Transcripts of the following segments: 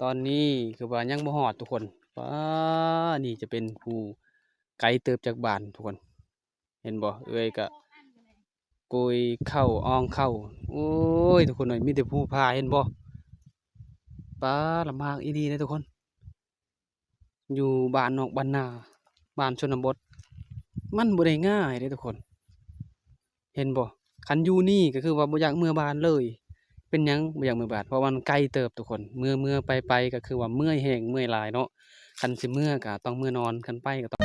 ຕອນນີ້ຄືວ່າຍັງບໍ່ຮອດທຸກຄົນ. ປ້າ ນີ້ຈະເປັນພູໄກເຕີບຈາກບ້ານທຸກຄົນ. ເຫັນບໍ່? ເອື້ອຍກະໂກຍເຂົ້າ ອອງເຂົ້າ. ໂອ້ຍ ທຸກຄົນເອີຍ ມີແຕ່ພູຜາ ເຫັນບໍ່? ປ້າ ລຳບາກອີ່ຫຼີເດ້ທຸກຄົນ. ຢູ່ບ້ານນອກບ້ານນາ ບ້ານຊົນນະບົດ ມັນບໍ່ໄດ້ງ່າຍເດ້ທຸກຄົນ. ເຫັນບໍ່? ຄັນຢູ່ນີ້ກໍຄືວ່າບໍ່ຢາກເມືອບ້ານເລີຍ. ເປັນຫຍັງບໍ່ຢາກເມືອບ້ານ? ເພາະວ່າມັນໄກເຕີບທຸກຄົນ. ເມືອ ເມືອໄປ ໄປກໍຄືວ່າເມື່ອຍແຮງ ເມື່ອຍຫຼາຍເນາະ. ຄັນຊິເມືອກໍຕ້ອງເມືອນອນ ຄັນໄປກໍຕ້ອງ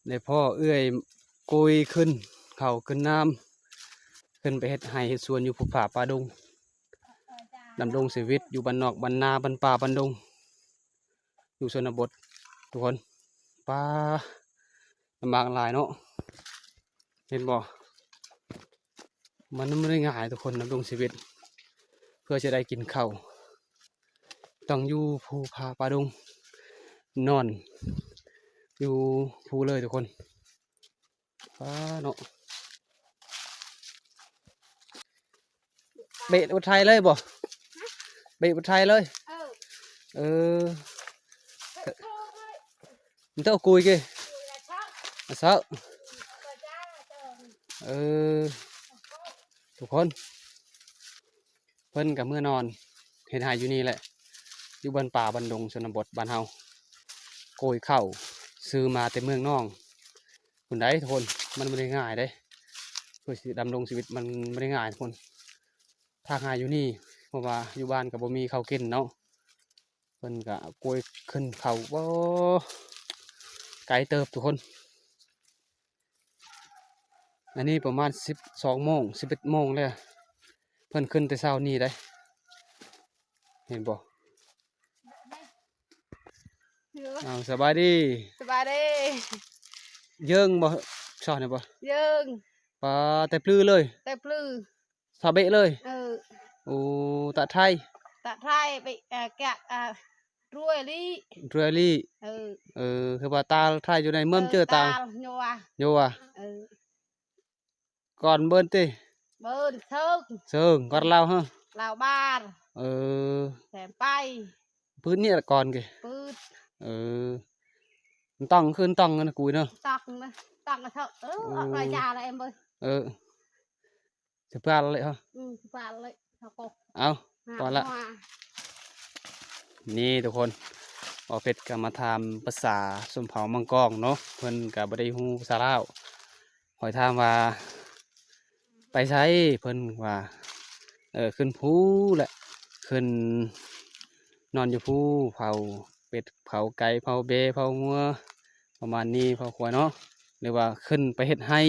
ໄດ້ພໍ້ເອື້ອຍໂກຍຂຶ້ນເຂົ້າຂຶ້ນນ້ຳ ຂຶ້ນໄປເຮັດໄຮ່ເຮັດສວນຢູ່ພູຜາປ່າດົງ ດຳລົງຊີວິດຢູ່ບ້ານນອກບ້ານນາ ບ້ານປ່າບ້ານດົງ ຢູ່ຊົນນະບົດທຸກຄົນ. ປ້າ ລຳບາກຫຼາຍເນາະ. ເຫັນບໍ່? ມັນບໍ່ໄດ້ງ່າຍທຸກຄົນ ດຳລົງຊີວິດເພື່ອຈະໄດ້ກິນເຂົ້າ ຕ້ອງຢູ່ພູຜາປ່າດົງ ນອນຢູ່ພູເລີຍທຸກຄົນ. ປ້າເນາະ ເບະບໍ່ໄທເລີຍບໍ່? ເບະບໍ່ໄທເລີຍ? ເອີ ເອີ ມັນເຕົາກຸຍເກ ອາເຊາະ ເອີ ທຸກຄົນ ເພິ່ນກໍເມືອນອນເຮັດໄຮ່ຢູ່ນີ້ແຫຼະ ຢູ່ບ້ານປ່າບ້ານດົງຊົນນະບົດບ້ານເຮົາ. ໂກຍເຂົ້າຊື້ມາແຕ່ເມືອງນອງພຸ້ນໃດ໋ທຸກຄົນ. ມັນບໍ່ໄດ້ງ່າຍເດ້ ເພື່ອຊິດຳລົງຊີວິດ ມັນບໍ່ໄດ້ງ່າຍທຸກຄົນ ທາງຫາຢູ່ນີ້ ເພາະວ່າຢູ່ບ້ານກໍບໍ່ມີເຂົ້າກິນເນາະ. ເພິ່ນກະໂກຍຂຶ້ນເຂົ້າ ໂອ້ ໄກເຕີບທຸກຄົນ. ອັນນີ້ປະມານສິບສອງໂມງ ສິບເອັດໂມງແລ້ວ ເພິ່ນຂຶ້ນແຕ່ເຊົ້ານີ້ໄດ໋ ເຫັນບໍ່? ເອີ ອ້າວ ສະບາຍດີ ສະບາຍດີ. ເຢິງບໍ່? ຊອນນີ້ບໍ່? ເຢິງ ປາ ແຕ່ປຶເລີຍ ແຕ່ປຶ ສາເບະເລີຍ. ເອີ ໂອ້ ຕາໄທ ຕາໄທ ເບະ ເອີ ກະ ເອີ ຣວຍລີ ຣວຍລີ. ເອີ ເອີ ຄືວ່າຕາໄທຢູ່ໃນເມືອງ ເອີ ເຈີຕາ ຕາ ໂຍວາ ໂຍວາ. ເອີ ກ່ອນເບີນຕິ ເບີນເຊີງ ເຊີງ ກ່ອນລາວເຮີ ລາວບານ. ເອີ ແຖມໄປ ປຶດນີ້ລະກ່ອນເກ ປຶດ. ເອີ ມັນຕ້ອງ ຄືຕ້ອງນັ້ນນະ ກຸຍເນາະ ຕ້ອງນະ ຕ້ອງກະເທີ ເອີ ໂອ້ ອອກໄປຢາລະເອັມເບີຍ. ເອີ ສະປາລະເລີຍເຮົາ ອືມ ສະປາລະເລີຍເຮົາກໍ ເອົາ ພໍລະ. ນີ້ທຸກຄົນ ບ່າວເພັດກໍມາຖາມພາສາຊົນເຜົ່າມັງກອງເນາະ ເພິ່ນກໍບໍ່ໄດ້ຮູ້ພາສາລາວ. ຂ້ອຍຖາມວ່າ ໄປໃສ? ເພິ່ນວ່າ ເອີ ຂຶ້ນພູແຫຼະ ຂຶ້ນນອນຢູ່ພູ ເຝົ້າເປັດ ເຝົ້າໄກ່ ເຝົ້າແບ້ ເຝົ້າງົວ ປະມານນີ້ ເຝົ້າຄວາຍເນາະ ຫຼືວ່າຂຶ້ນໄປເຮັດໄຮ່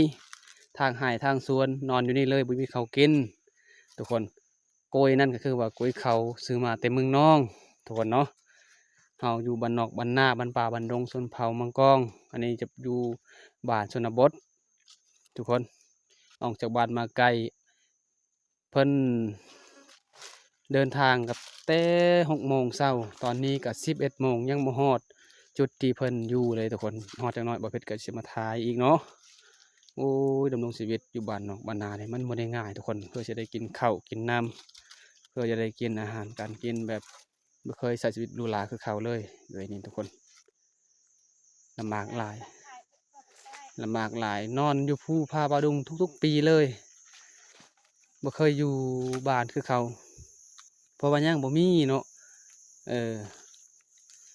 ທາງໄຮ່ທາງສວນ ນອນຢູ່ນີ້ເລີຍ ບໍ່ມີເຂົ້າກິນທຸກຄົນ. ໂກຍນັ້ນກໍຄືວ່າໂກຍເຂົ້າຊື້ມາແຕ່ເມືອງນອງທຸກຄົນເນາະ. ເຮົາຢູ່ບ້ານນອກບ້ານນາ ບ້ານປ່າບ້ານດົງ ຊົນເຜົ່າມັງກອງ. ອັນນີ້ຈະຢູ່ບ້ານຊົນນະບົດທຸກຄົນ ອອກຈາກບ້ານມາໄກ. ເພິ່ນເດີນທາງກັບແຕ່ຫົກໂມງເຊົ້າ ຕອນນີ້ກໍສິບເອັດໂມງ ຍັງບໍ່ຮອດຈຸດທີ່ເພິ່ນຢູ່ເລີຍທຸກຄົນ. ຮອດຈັກໜ້ອຍ ບ່າວເພັດກໍຊິມາຖ່າຍອີກເນາະ. ໂອ້ຍ ດຳລົງຊີວິດຢູ່ບ້ານນອກບ້ານນານີ້ ມັນບໍ່ໄດ້ງ່າຍທຸກຄົນ ເພື່ອຈະໄດ້ກິນເຂົ້າກິນນ້ຳ ເພື່ອຈະໄດ້ກິນອາຫານການກິນ ແບບບໍ່ເຄີຍໃຊ້ຊີວິດຫຼູຫຼາຄືເຂົາເລີຍ. ເອີຍ ນີ້ທຸກຄົນ ລຳບາກຫຼາຍ ລຳບາກຫຼາຍ ນອນຢູ່ພູຜາປ່າດົງທຸກໆປີເລີຍ ບໍ່ເຄີຍຢູ່ບ້ານຄືເຂົາ ເພາະວ່າຍັງບໍ່ມີເນາະ. ເອີ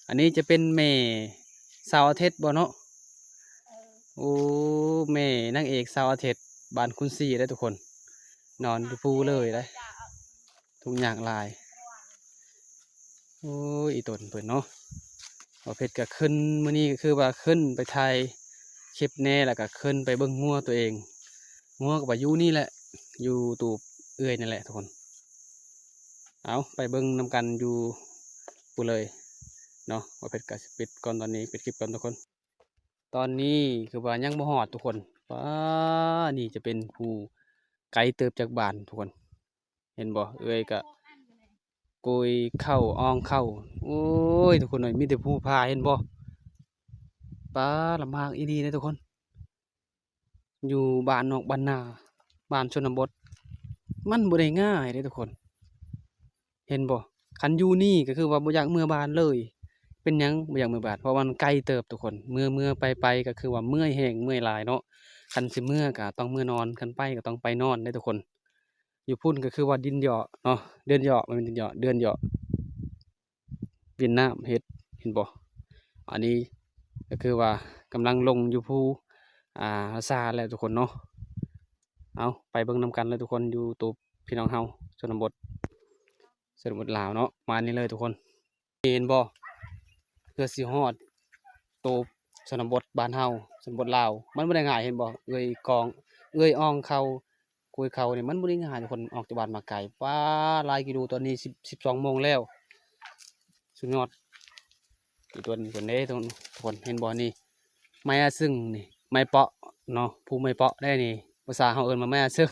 ອັນນີ້ຈະເປັນແມ່ສາວອາເທັດບໍ່ເນາະ? ເອີ ໂອ້ ແມ່ນາງເອກສາວອາເທັດ ບ້ານຄຸນຊີເດ້ທຸກຄົນ ນອນຢູ່ພູເລີຍເດ້ ທຸກຍາກຫຼາຍ. ໂອ້ຍ ອີ່ຕົນເພິ່ນເນາະ ບ່າວເພັດກໍຂຶ້ນ ມື້ນີ້ກໍຄືວ່າຂຶ້ນໄປຖ່າຍຄລິບແດ່ ແລ້ວກໍຂຶ້ນໄປເບິ່ງງົວຕົວເອງ ງົວກໍໄປຢູ່ນີ້ແຫຼະ ຢູ່ຕູບເອື້ອຍນີ້ແຫຼະທຸກຄົນ. ເອົາ ໄປເບິ່ງນຳກັນຢູ່ພຸ້ນເລີຍເນາະ. ບ່າວເພັດກໍຊິປິດກ່ອນ ຕອນນີ້ປິດຄລິບກ່ອນທຸກຄົນ. ຕອນນີ້ຄືວ່າຍັງບໍ່ຮອດທຸກຄົນ. ປ້າ ນີ້ຈະເປັນພູໄກເຕີບຈາກບ້ານທຸກຄົນ ເຫັນບໍ່? ເອື້ອຍກະໂກຍເຂົ້າ ອອງເຂົ້າ. ໂອ້ຍ ທຸກຄົນເອີຍ ມີແຕ່ພູຜາ ເຫັນບໍ່? ປາ ລຳບາກອີ່ຫຼີເດ້ທຸກຄົນ. ຢູ່ບ້ານນອກບ້ານນາ ບ້ານຊົນນະບົດ ມັນບໍ່ໄດ້ງ່າຍເດ້ທຸກຄົນ ເຫັນບໍ່? ຄັນຢູ່ນີ້ກໍຄືວ່າບໍ່ຢາກເມືອບ້ານເລີຍ. ເປັນຫຍັງບໍ່ຢາກເມືອບ້ານ? ເພາະວ່າມັນໄກເຕີບທຸກຄົນ ເມືອໆ ໄປໆ ກໍຄືວ່າເມື່ອຍແຮງ ເມື່ອຍຫຼາຍເນາະ. ຄັນຊິເມືອກໍຕ້ອງເມືອນອນ ຄັນໄປກໍຕ້ອງໄປນອນເດ້ທຸກຄົນ. ຢູ່ພຸ້ນກໍຄືວ່າດິນເຍາະເນາະ ເດືອນເຍາະ ບໍ່ແມ່ນດິນເຍາະ ເດືອນເຍາະ. ເປັນນ້ຳເຮັດ ເຫັນບໍ່? ອັນນີ້ກໍຄືວ່າກຳລັງລົງຢູ່ພູ ອ່າ ລາຊາແລ້ວທຸກຄົນເນາະ. ເອົາ ໄປເບິ່ງນຳກັນເລີຍທຸກຄົນ ຢູ່ໂຕພີ່ນ້ອງເຮົາ ຊົນນະບົດ ຊົນນະບົດລາວເນາະ ປະມານນີ້ເລີຍທຸກຄົນ. ເຫັນບໍ່? ເພື່ອຊິຮອດໂຕຊົນນະບົດບ້ານເຮົາ ຊົນນະບົດລາວ ມັນບໍ່ໄດ້ງ່າຍ ເຫັນບໍ່? ເອື້ອຍກອງ ເອື້ອຍອອງເຂົາ ກວຍເຂົານີ້ມັນບໍ່ໄດ້ງ່າຍທຸກຄົນ ອອກຈາກບ້ານມາໄກ ປາ ຫຼາຍກິໂລ. ຕອນນີ້ສິບ ສິບສອງໂມງແລ້ວ ສຸດຍອດ. ອີກຕົວໜຶ່ງເພິ່ນເດ້ທຸກຄົນ ເຫັນບໍ່ນີ້? ໄມ້ອາຊຶງນີ້ ໄມ້ເປາະເນາະ ພູໄມ້ເປາະໄດ໋ນີ້ ພາສາເຮົາເອີ້ນວ່າໄມ້ອາຊຶງ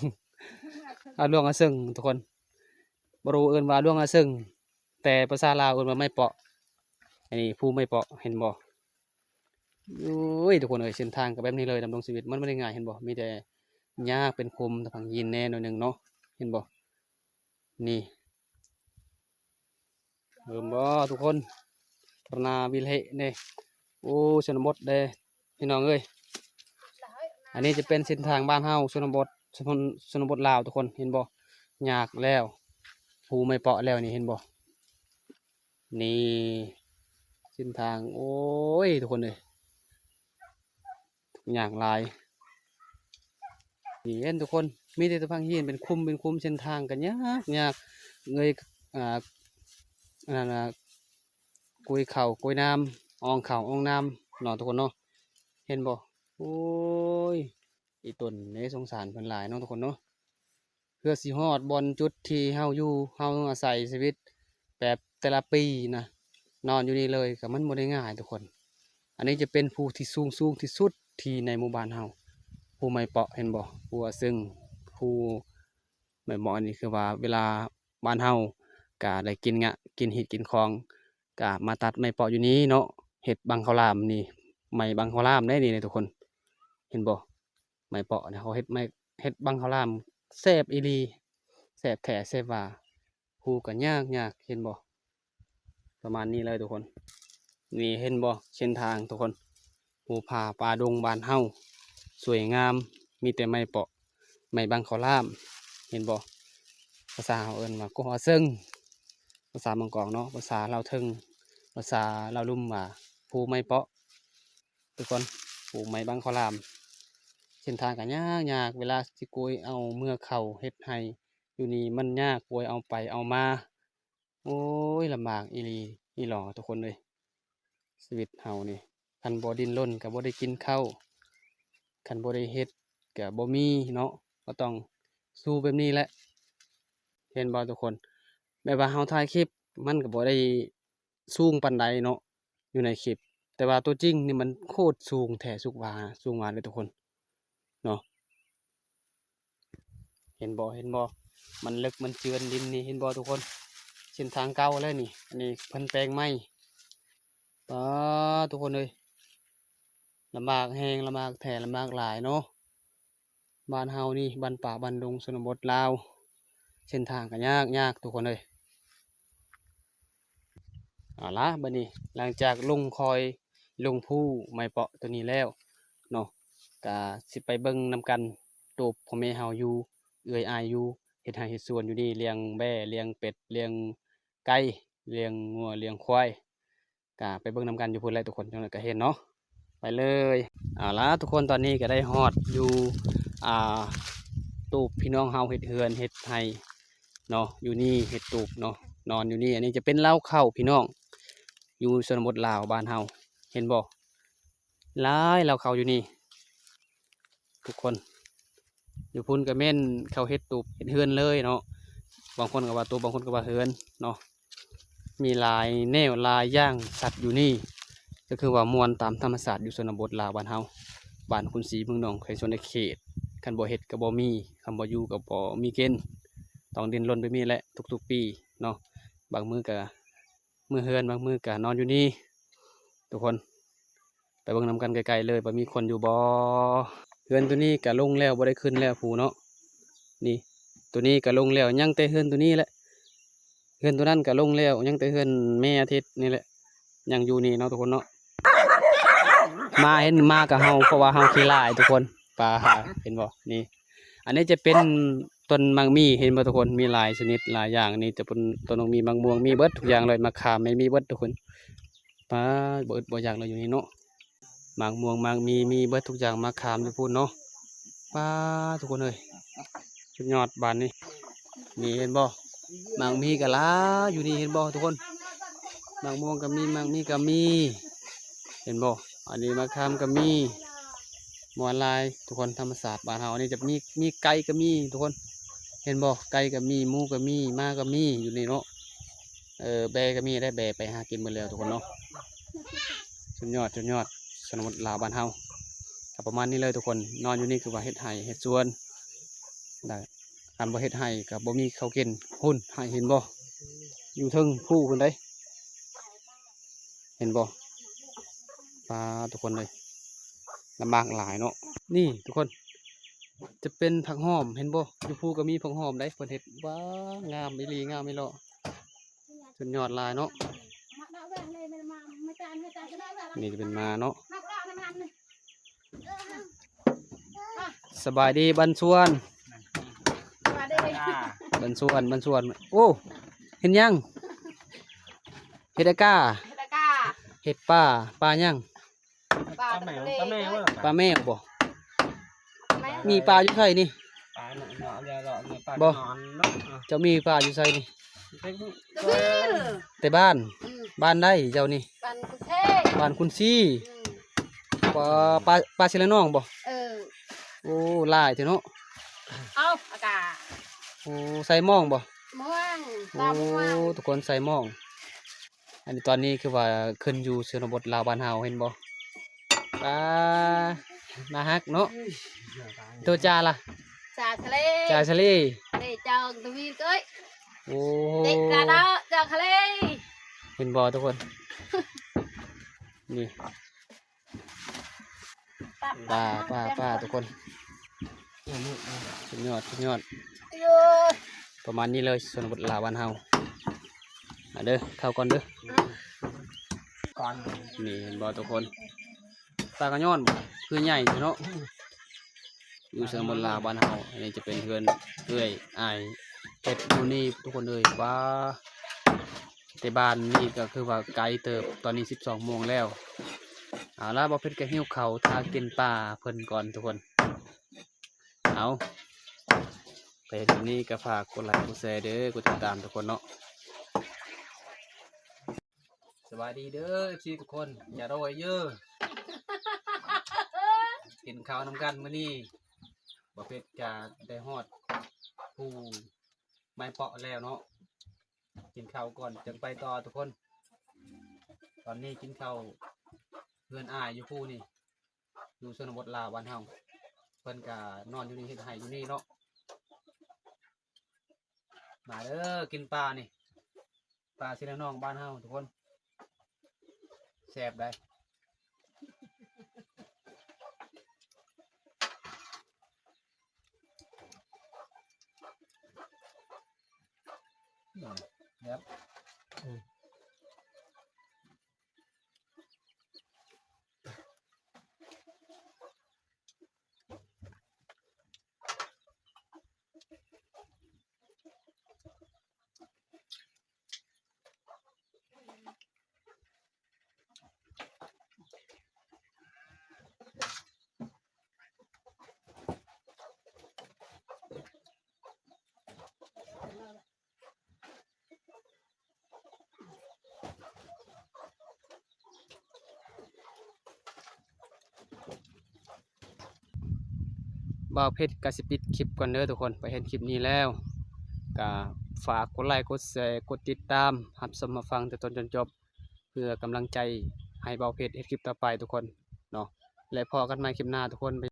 ອາຫຼວງອາເຊີງທຸກຄົນ ບໍ່ຮູ້ເອີ້ນວ່າອາຫຼວງອາເຊີງ ແຕ່ພາສາລາວເອີ້ນວ່າໄມ້ເປາະ. ອັນນີ້ພູໄມ້ເປາະ ເຫັນບໍ່? ໂອ້ຍ ທຸກຄົນເອີຍ ເສັ້ນທາງກໍແບບນີ້ເລີຍ ດຳລົງຊີວິດມັນບໍ່ໄດ້ງ່າຍ ເຫັນບໍ່? ມີແຕ່ຫຍ້າເປັນຂຸມ ແຕ່ຜັງຫີນແດ່ໜ້ອຍໜຶ່ງເນາະ ເຫັນບໍ່? ນີ້ ເຫັນບໍ່ທຸກຄົນ? ຕະນາວິເລເດ້ ໂອ້ ຊົນນະບົດເດ້ ພີ່ນ້ອງເອີຍ. ອັນນີ້ຈະເປັນເສັ້ນທາງບ້ານເຮົາ ຊົນນະບົດ ຊົນ ຊົນນະບົດລາວທຸກຄົນ ເຫັນບໍ່? ຍາກແລ້ວ ພູໄມ້ເປາະແລ້ວນີ້ ເຫັນບໍ່? ນີ້ເສັ້ນທາງ ໂອ້ຍ ທຸກຄົນເອີຍ ທຸກຍາກຫຼາຍ. ນີ້ເຫັນທຸກຄົນ ມີແຕ່ຕະພັງຫີນເປັນຂຸມເປັນຂຸມ ເສັ້ນທາງກໍຍາກ ຍາກ ເອີຍ ອ່າ ອັນນັ້ນນະ ກວຍເຂົ້າກວຍນ້ຳ ອອງເຂົ້າອອງນ້ຳເນາະ ທຸກຄົນເນາະ ເຫັນບໍ່? ໂອ້ຍ ອີ່ຕົນເດ້ ສົງສານເພິ່ນຫຼາຍເນາະ ທຸກຄົນເນາະ. ເພື່ອຊິຮອດບ່ອນຈຸດທີ່ເຮົາຢູ່ ເຮົາອາໄສຊີວິດແບບແຕ່ລະປີນະ ນອນຢູ່ນີ້ເລີຍ ກໍມັນບໍ່ໄດ້ງ່າຍທຸກຄົນ. ອັນນີ້ຈະເປັນພູທີ່ສູງ ສູງທີ່ສຸດທີ່ໃນໝູ່ບ້ານເຮົາ ພູໄມ້ເປາະ ເຫັນບໍ່? ພູອາຊຶງ ພູໄມ້ເປາະ ອັນນີ້ຄືວ່າເວລາບ້ານເຮົາກະໄດ້ກິນງະ ກິນຮີດກິນຄອງ ກະມາຕັດໄມ້ເປາະຢູ່ນີ້ເນາະ ເຮັດບັງເຂົ້າຫຼາມນີ້ ໄມ້ບັງເຂົ້າຫຼາມເດ້ນີ້ທຸກຄົນ ເຫັນບໍ່? ໄມ້ເປາະນີ້ເຂົາເຮັດໄມ້ ເຮັດບັງເຂົ້າຫຼາມ ແຊບອີ່ຫຼີ ແຊບແທ້ແຊບວ່າ ພູກໍຍາກໆ ເຫັນບໍ່? ປະມານນີ້ເລີຍທຸກຄົນ. ນີ້ເຫັນບໍ່? ເສັ້ນທາງທຸກຄົນ ພູຜາປ່າດົງບ້ານເຮົາ ສວຍງາມ ມີແຕ່ໄມ້ເປາະ ໄມ້ບັງເຂົ້າຫຼາມ ເຫັນບໍ່? ພາສາເຮົາເອີ້ນວ່າກົກອາເຊິ່ງ ພາສາບາງກອກເນາະ ພາສາລາວເທິງ ພາສາລາວລຸ່ມວ່າພູໄມ້ເປາະ ທຸກຄົນ ປູກໄມ້ບັງເຂົ້າຫຼາມ. ເສັ້ນທາງກໍຍາກໆ ເວລາຊິກວຍເອົາເມືອເຂົ້າເຮັດໄຮ່ຢູ່ນີ້ມັນຍາກ ກວຍເອົາໄປເອົາມາ ໂອ້ຍ ລຳບາກອີ່ຫຼີອີ່ຫຼໍ ທຸກຄົນເອີຍ. ຊີວິດເຮົານີ້ ຄັນບໍ່ດີ້ນລົນກໍບໍ່ໄດ້ກິນເຂົ້າ ຄັນບໍ່ໄດ້ເຮັດກໍບໍ່ມີເນາະ ກໍຕ້ອງສູ້ແບບນີ້ແຫຼະ ເຫັນບໍ່ທຸກຄົນ? ແບບວ່າເຮົາຖ່າຍຄລິບມັນກໍບໍ່ໄດ້ ສູງປານໃດເນາະ ຢູ່ໃນຄລິບ ແຕ່ວ່າຕົວຈິງນີ້ມັນໂຄດສູງແທ້ ສູງຫວາ ສູງຫວາເລີຍທຸກຄົນເນາະ. ເຫັນບໍ່ ເຫັນບໍ່ ມັນເລິກ ມັນເຈື່ອນດິນນີ້ ເຫັນບໍ່ທຸກຄົນ? ເສັ້ນທາງເກົ່າແລ້ວນີ້ ອັນນີ້ເພິ່ນແປງໃໝ່. ປາ ທຸກຄົນເອີຍ ລຳບາກແຮງ ລຳບາກແທ້ ລຳບາກຫຼາຍເນາະ. ບ້ານເຮົານີ້ ບ້ານປ່າ ບ້ານດົງ ຊົນນະບົດລາວ ເສັ້ນທາງກໍຍາກ ຍາກທຸກຄົນເອີຍ. ເອົາລະ ບັດນີ້ຫຼັງຈາກລົງຄອຍ ລົງພູໄມ້ເປາະຕົວນີ້ແລ້ວເນາະ ກະຊິໄປເບິ່ງນຳກັນ ໂຕພໍ່ແມ່ເຮົາຢູ່ ເອື້ອຍອ້າຍຢູ່ ເຮັດໄຮ່ເຮັດສວນຢູ່ນີ້ ລ້ຽງແບ້ ລ້ຽງເປັດ ລ້ຽງໄກ່ ລ້ຽງງົວ ລ້ຽງຄວາຍ ກະໄປເບິ່ງນຳກັນຢູ່ພຸ້ນແຫຼະທຸກຄົນ ຈັ່ງໃດກະເຫັນເນາະ ໄປເລີຍ. ເອົາລະທຸກຄົນ ຕອນນີ້ກະໄດ້ຮອດຢູ່ ອ່າ ຕູບພີ່ນ້ອງເຮົາເຮັດເຮືອນເຮັດໄຮ່ເນາະ ຢູ່ນີ້ເຮັດຕູບເນາະ ນອນຢູ່ນີ້. ອັນນີ້ຈະເປັນເລົ້າເຂົ້າພີ່ນ້ອງ ຢູ່ຊົນນະບົດລາວບ້ານເຮົາ ເຫັນບໍ່? ຫຼາຍເລົ້າເຂົ້າຢູ່ນີ້ ທຸກຄົນ ຢູ່ພຸ້ນກໍແມ່ນເຂົາເຮັດຕູບເຮັດເຮືອນເລີຍເນາະ ບາງຄົນກໍວ່າຕູບ ບາງຄົນກໍວ່າເຮືອນເນາະ. ມີຫຼາຍແນວຫຼາຍຢ່າງສັດຢູ່ນີ້ ກໍຄືວ່າມ່ວນຕາມທຳມະຊາດຢູ່ຊົນນະບົດລາວບ້ານເຮົາ ບ້ານຄຸນສີເມືອງໜອງ ແຂວງສະຫວັນນະເຂດ. ຄັນບໍ່ເຮັດກໍບໍ່ມີ ຄັນບໍ່ຢູ່ກໍບໍ່ມີກິນ ຕ້ອງດີ້ນລົນແບບນີ້ແຫຼະທຸກໆປີເນາະ. ບາງມື້ກໍເມືອເຮືອນ ບາງມື້ກໍນອນຢູ່ນີ້ ທຸກຄົນ. ໄປ ເບິ່ງນຳກັນໃກ້ໆເລີຍວ່າມີຄົນຢູ່ບໍ່. ເຮືອນໂຕນີ້ກະລົງແລ້ວ ບໍ່ໄດ້ຂຶ້ນແລ້ວພູເນາະ. ນີ້ ໂຕນີ້ກະລົງແລ້ວ ຍັງແຕ່ເຮືອນໂຕນີ້ແຫຼະ. ເຮືອນໂຕນັ້ນກະລົງແລ້ວ ຍັງແຕ່ເຮືອນແມ່ອາທິດນີ້ແຫຼະ ຍັງຢູ່ນີ້ເນາະທຸກຄົນເນາະ. ໝາເຫັນ ໝາກະເຫົ່າ ເພາະວ່າເຮົາຂີ້ຮ້າຍທຸກຄົນ. ປາ ເຫັນບໍ່ ນີ້ ອັນນີ້ຈະເປັນຕົ້ນໝາກມີ້ ເຫັນບໍ່ທຸກຄົນ ມີຫຼາຍຊະນິດຫຼາຍຢ່າງ. ນີ້ຈະເປັນຕົ້ນໝາກມີ້ ໝາກມ່ວງ ມີເບິດທຸກຢ່າງເລີຍ ໝາກຂາມ ມີເບິດທຸກຄົນ. ປາ ບໍ່ອຶດບໍ່ຢາກເລີຍຢູ່ນີ້ເນາະ. ໝາກມ່ວງ ໝາກມີ້ ມີເບິດທຸກຢ່າງ ໝາກຂາມຢູ່ພຸ້ນເນາະ. ປາ ທຸກຄົນເອີຍ ສຸດຍອດບາດນີ້. ນີ້ເຫັນບໍ່ ໝາກມີ້ກະຫຼາຍຢູ່ນີ້ ເຫັນບໍ່ທຸກຄົນ. ໝາກມ່ວງກະມີ ໝາກມີ້ກະມີ ເຫັນບໍ່. ອັນນີ້ໝາກຂາມກະມີ ມ່ວນຫຼາຍທຸກຄົນ. ທຳມະຊາດບ້ານເຮົາ ອັນນີ້ຈະມີ ມີໄກ່ກະມີທຸກຄົນ ເຫັນບໍ່. ໄກ່ກະມີ ໝູກະມີ ໝາກະມີຢູ່ນີ້ເນາະ. ເອີ ແບ້ກະມີໄດ໋ ແບ້ໄປຫາກິນໝົດແລ້ວທຸກຄົນເນາະ. ສຸດຍອດ ສຸດຍອດ ຊົນນະບົດລາວບ້ານເຮົາກະປະມານນີ້ເລີຍທຸກຄົນ. ນອນຢູ່ນີ້ຄືວ່າເຮັດໄຮ່ເຮັດສວນ ຄັນບໍ່ເຮັດໄຮ່ກະບໍ່ມີເຂົ້າກິນ. ພຸ້ນ ໄຮ່ເຫັນບໍ່ ຢູ່ເທິງພູພຸ້ນເດ້ ເຫັນບໍ່. ປາ ທຸກຄົນເອີຍ ລຳບາກຫຼາຍເນາະ. ນີ້ທຸກຄົນ ຈະເປັນຜັກຫອມ ເຫັນບໍ່ ຢູ່ພູກະມີຜັກຫອມໄດ໋ ເພິ່ນເຮັດ ວ້າ ງາມອີ່ຫຼີ ງາມອີ່ຫຼໍ. ສຸດຍອດຫຼາຍເນາະ. ນີ້ຈະເປັນໝາເນາະ. ສະບາຍດີບັນຊວນ ບັນຊວນ ບັນຊວນ. ໂອ້ ເຮັດຫຍັງ ເຮັດອາກາ ເຮັດອາກາ ເຮັດປາ ປາຫຍັງ ປາແມວ ປາແມວ ປາແມວບໍ່. ປາແມວ ມີປາຢູ່ໃສນີ້ ປາເນາະ ເນາະ ເນາະ ປາ ບໍ່ ເນາະ. ເຈົ້າມີປາຢູ່ໃສນີ້ ແຕ່ບ້ານ ອືມ ບ້ານໃດເຈົ້ານີ້ ບ້ານຄຸນຊີ ບ້ານຄຸນຊີ. ອືມ ປາ ປາ ປາຊິລະນອງບໍ່. ເອີ ໂອ້ ຫຼາຍແທ້ເນາະ. ເອົາ ອາກາ ໂອ້ ໃສ່ມອງບໍ່ ມ່ວງ ໂອ້ ຕາມ່ວງ ທຸກຄົນໃສ່ມອງ. ອັນນີ້ຕອນນີ້ຄືວ່າຂຶ້ນຢູ່ຊົນນະບົດລາວບ້ານເຮົາ ເຫັນບໍ່. ປາ ໜ້າຮັກເນາະ. ໂຕຈາລະ ຈາທະເລ ຈາທະເລ ເດ ຈອງທະວີເກີຍ. ໂອ້ ເດ ກະດາ ຈອງທະເລ. ເຫັນບໍ່ທຸກຄົນ ນີ້ ປາ ປາ ປາ ປາ ທຸກຄົນ. ສຸດຍອດ ສຸດຍອດ ປະມານນີ້ເລີຍ ຊົນນະບົດລາວບ້ານເຮົາ. ມາເດີ ເຂົ້າກ່ອນເດີ ກ່ອນ. ນີ້ເຫັນບໍ່ທຸກຄົນ ປາກະຍ້ອນບໍ່ ຄືໃຫຍ່ແທ້ເນາະ. ຢູ່ຊົນນະບົດລາວບ້ານເຮົາ ອັນນີ້ຈະເປັນເຮືອນເອື້ອຍອ້າຍເຮັດຢູ່ນີ້ທຸກຄົນເອີຍ. ປາ ແຕ່ບ້ານນີ້ກະຄືວ່າໄກເຕີບ ຕອນນີ້ສິບສອງໂມງແລ້ວ. ເອົາລະ ບ່າວເພັດກະຫິວເຂົ້າ ຖ້າກິນປາເພິ່ນກ່ອນທຸກຄົນ. ເອົາ ໃຜເຫັນຄລິບນີ້ກະຝາກກົດໄລກົດແຊເດີ ກົດຕິດຕາມທຸກຄົນເນາະ. ສະບາຍດີເດີ ເອັຟຊີ ທຸກຄົນ ຢ່າດ້ອຍເດີ ກິນເຂົ້ານຳກັນມື້ນີ້. ບ່າວເພັດກະໄດ້ຮອດພູໄມ້ເປາະແລ້ວເນາະ. ກິນເຂົ້າກ່ອນຈຶ່ງໄປຕໍ່ທຸກຄົນ. ຕອນນີ້ກິນເຂົ້າເຮືອນອ້າຍຢູ່ພູນີ້ ຢູ່ຊົນນະບົດລາວບ້ານເຮົາ. ເພິ່ນກະນອນຢູ່ນີ້ເຮັດໄຮ່ຢູ່ນີ້ເນາະ. ມາເດີ ກິນປານີ້ ປາຊິລະນອງບ້ານເຮົາທຸກຄົນ ແຊບໄດ໋. ອືມ ແຊບ ອືມ. ບ່າວເພັດກະຊິປິດຄລິບກ່ອນເດີທຸກຄົນ. ໃຜເຫັນຄລິບນີ້ແລ້ວກະຝາກກົດໄລ ກົດແຊ ກົດຕິດຕາມ ຮັບຊົມຮັບຟັງແຕ່ຕົ້ນຈົນຈົບ ເພື່ອກຳລັງໃຈໃຫ້ບ່າວເພັດເຮັດຄລິບຕໍ່ໄປທຸກຄົນເນາະ. ແລະ ພໍ້ກັນໃໝ່ຄລິບໜ້າທຸກຄົນ.